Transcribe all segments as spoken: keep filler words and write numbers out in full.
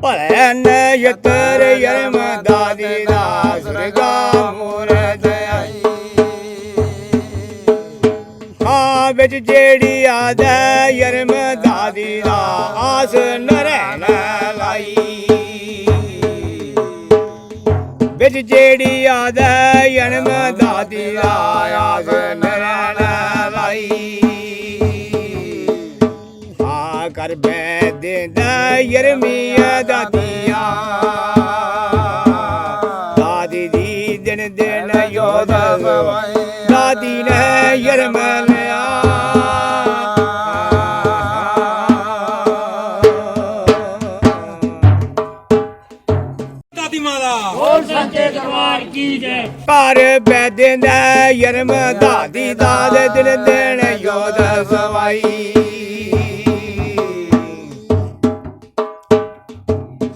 भले नक्षत्र यरम दादी दा सुरगा मूरत आई। हां बिच जेड़ी आदे यरम दादी दा आस नरैन लाई। बिच जेड़ी आदे यरम दादी दा आस नरैन लाई। आ कर बैदे दा यरमिया दादिया। दादी दी दिन दिन योद सवाई। दादी ने यरमलिया। दादी मां दा। बोल सच्चे दरबार की जय। घर बैदें दै यरम दादी दाद दिन दिन योद सवाई।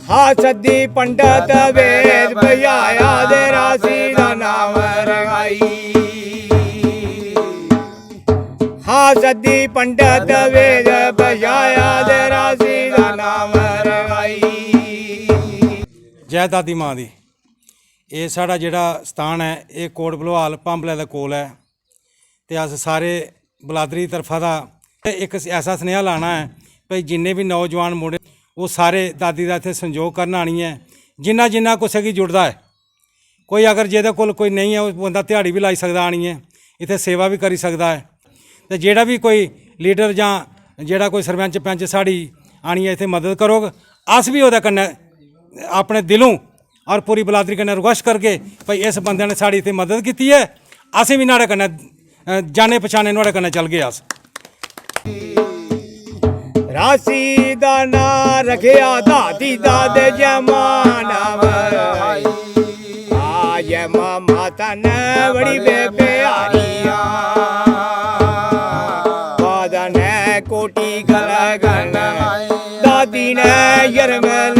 हा सद्दी पंडत वेद बजाया दे रासी दा नाम रंगाई। हा सद्दी पंडत वेद बजाया दे रासी दा नाम रंगाई। जय दादी मां दी। एह् साढ़ा जेह्ड़ा स्थान ऐ, एह् कोट भलवाल भांबले दे कोल ऐ। ते अस सारे बलादरी दी तरफा दा इक ऐसा सनेहा लाना ऐ भई जिन्ने बी नौजवान मुड़े, ओह् सारे दादी दा इत्थै संजोग करन आनियै। जिन्ना जिन्ना कुसै गी जुड़दा ऐ, कोई अगर जेह्दे कोल कोई नेईं ऐ, ओह् बंदा ध्याड़ी बी लाई सकदा आनियै, इत्थै सेवा बी करी सकदा ऐ। ते जेह्ड़ा बी कोई लीडर जां जेह्ड़ा कोई सरपैंच पैंच साढ़ी आनियै इत्थै मदद करोग, अस बी ओह्दे कन्नै अपने दिलों और पूरी बलादरी कन्नै रिक्वेस्ट करगे भई इस बंदे ने साढ़ी इत्थै मदद कीती ऐ, असें बी नुहाड़े कन्नै, अ, जाने पछाने नुहाड़े कन्नै चलगे अस। रासी दा नां रखेआ दादी दा ते जै मां नाम रहाई। आ जै मां माता ने बड़ी बे प्यारी आ। दादा ने कोटी गल गन दादी ने यरमल